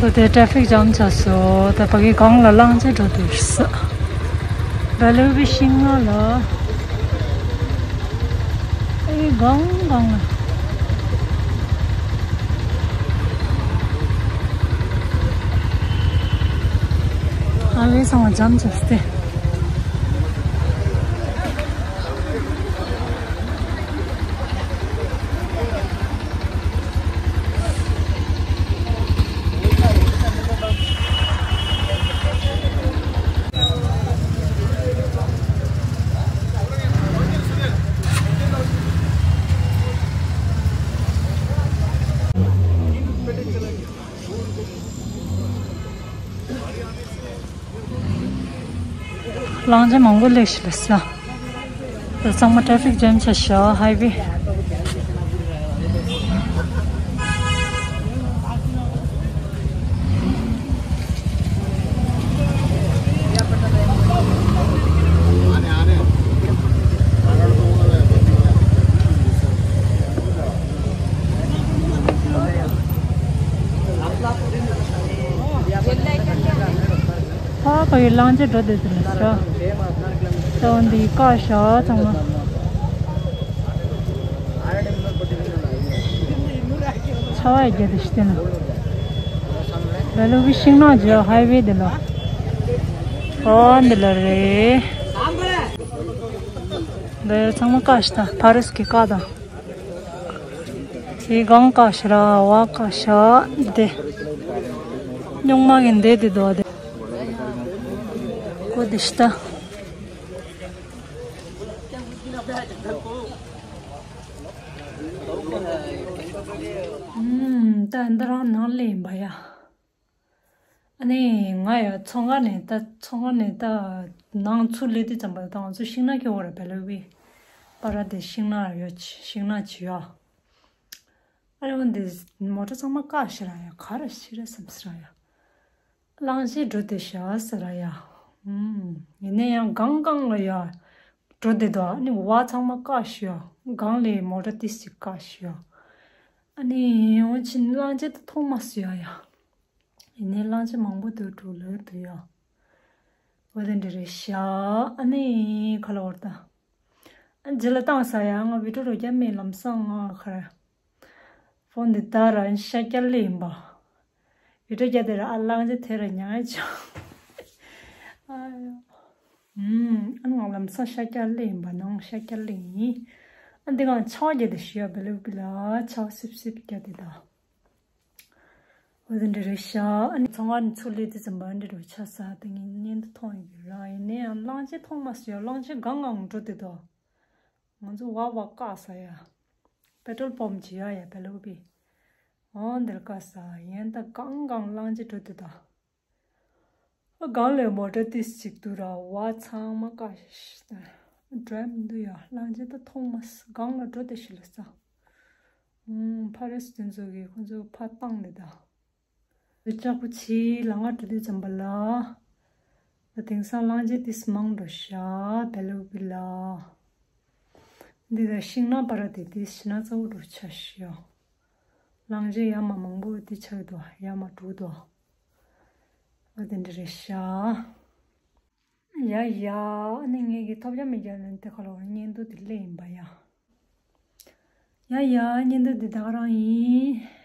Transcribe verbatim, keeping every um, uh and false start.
ད་དེ་ཊ་ཕིག་ཇམ་ཆགས་སོང་། ད་ཕ་གི་སྒང་ལ་གླང་ཆེན་འགྲོ་དུས་ས། བེ་ལུ་བི་ཤིང་ནགས་ལ། ཨེ་སྒང་སྒང་ལ། ཨ་བའི་ཚང་མ་ཇམ་ཆགས་སྟེ། གླང་ཆེན་མང་པོ་སླེབས་ཤག་ལགས་སོ། ད་ཚང་མ་ཊ་ཕིག་ཇམ་ཆགས་ཤག་ཧའི་ཝེ། ཕ་ག་ཡི་གླང་ཆེན་འགྲོ་བསྡད་ཟེར་ལ་ཤ། ད་འོ་འདི་བཀག་ཤག་ཚང་མ། ཆ་བ་ཡི་རྒྱ་དེ་ཤི་དེ་ན། བེ་ལུ་བི་ཤིང་ནགས་ཀྱི་ཧའི་ཝེ་དེ་ལ། ཨོ་འདི་ལ་རེད། འདི་ཚང་མ་བཀག་ཤག་ད་ཕ་རི་སི་གི་བཀག་དང་། དེ་སྒང་བཀག་ཤག་ར་བ་བཀག་ཤག་དེ། སྨྱུག་མ་གི་འདི་དེ་དོ་དེ། ཀོ་དེ་ཤི་ད། ཨུམ། ད་འདི་རང་ནང་ལ་ཡིན་པ་ཡ། ཨ་ནི་ང་ཡ་ཚོང་ཁང་ནས་ད་ཚོང་ཁང་ནས་ད་ནང་ཚུར་སླེབས་དུས་ཙམ་པ་ད་ང་ཚོ་ཤིང་ནགས་ཀྱི་འོག་ར་བེ་ལུ་བི། པ་ར་དེ་ཤིང་ནགས་ཡོད་ཤིང་ནགས་བྱི་ཡ། ཨ་ནི་འོ་འདི་མོ་ཊ་ཚང་མ་བཀག་ཤི་ར་ཡ་ག་ར་ཤི་ར་བསམ་སི་ར་ཡ། གླང་ཆེན་འགྲོ་དེ་ཤ་ཟེར་ཡ། ཨུམ། ཡིན་ན་ཡང་སྒང་སྒང་ལ་ཡ། འགྲོ་དེ་དོ་ཨ་ནི་བ་ཚང་མ་བཀག་ཤི་ཡ། སྒང་ལ་མོ་ཊ་ཏིས་ཅིག་བཀག་ཤི་ཡ། ཨ་ནི་འོ་ཕྱིན་གླང་ཆེན་ད་མཐོང་མ་སོ་ཡ་ཡ། ཡིན་ནའི་གླང་ཆེན་མང་པོ་འདུག་འགྲོ་ལོས་འདུག་ཡ། འོ་དེ་འདྲ་རེད་ཤ། ཨ་ནི་ཁ་ལ་བར་ད། ཨ་རྗེས་ལ་བཏང་ས་ཡ་ང་བི་ཏྲོ་རོ་རྒྱ་མེད་ལམ་སང་ང་ཁར། ཕོན་འདི་ད་ར་ཤ་རྒྱག་ལེ་ཡིན་པ། ཡུ་ཊུབ་རྒྱག་དེ་ར་ཨ་གླང་ཆེན་དེ་ར་མྱ་ངན་བྱུང་། ཨ་ཡོ། ཨུམ། ཨ་ང་ལམ་སང་ཤ་རྒྱག་ལེ་ཡིན་པ་ནང་ཤ་རྒྱག་ལེ་ཡིན། ཨ་འདི་གང་ཆ་བ་རྒྱག་དེ་ཤི་ཡ་བེ་ལུ་བི་ལ་ཆ་བ་སིབ་སིབ་རྒྱག་དེ་ད། འོ་དེ་འདྲ་རེད་ཤག་ཨ་ནི་ཚོང་ཁང་ནས་ཚུར་སླེབས་དུས་ཙམ་པ་འདི་འདྲ་ཆགས་ས་དེ་ངས་བརྙན་དུ་མཐོང་ཡོད་ཀྱི་ར། ཡིན་ནའི་ཡང་གླང་ཆེན་མཐོང་མ་སོང་ཡ། གླང་ཆེན་སྒང་སྒང་འགྲོ་དེ་དོ། ང་ཚོ་བ་བ་བཀག་ས་ཡ། པེ་ཊོལ་པམ་བྱེད་ཡ་ཡ་བེ་ལུ་བི། འོ་འདིར་བཀག་ས་ཡིན་ད་སྒང་སྒང་གླང་ཆེན་འགྲོ་དེ་དོ། སྒང་ལ་མོ་ཊ་ཏིས་ཅིག་འདུག་ར་བ་ཚང་མ་བཀག་ཤི་ཤི་ད། འགྲོ་ཡ་མི་འདུག་ཡ། གླང་ཆེན་ད་མཐོང་མ་སོང་སྒང་ལ་འགྲོ་དེ་ཤི་ལ་ས། ཨུམ། ཕ་རི་སི་དེ་ཚོ་གིས་ཁོ་ཚོ་ཕར་བཏང་ནས་ད། ལྕགས་པོ་ཆེའི་ལམ་ཁ་འགྲོ་དུས་ཙམ་པ་ལ། ད་དེང་སང་གླང་ཆེན་ཏིས་མང་འགྲོ་ཤག་བེ་ལུ་བི་ལ། འདི་ད་ཤིང་ནགས་པ་ར་དེ་ཏིས་ཤིང་ནགས་གཙོ་བོ་འགྲོ་ཆ་ཤག་གླང་ཆེན་ཡ་མ་མང་པོ་དེ་ཆགས་འདུག་ཡ་མ་འགྲོ་འདུག་འོ་དེ་འདྲ་རེད་ཤག་ཡ་ཡ། ཨ་ནི་ངེད་ཀྱི་ཐོབ་ཡ་མི་རྒྱ་ལོན་དེ་ཁ་ལོ་བརྙན་ཐུང་དེ་ལས་ཡིན་པ་ཡ། ཡ་ཡ། བརྙན་ཐུང་འདི་ད་ག་རང་ཡིན།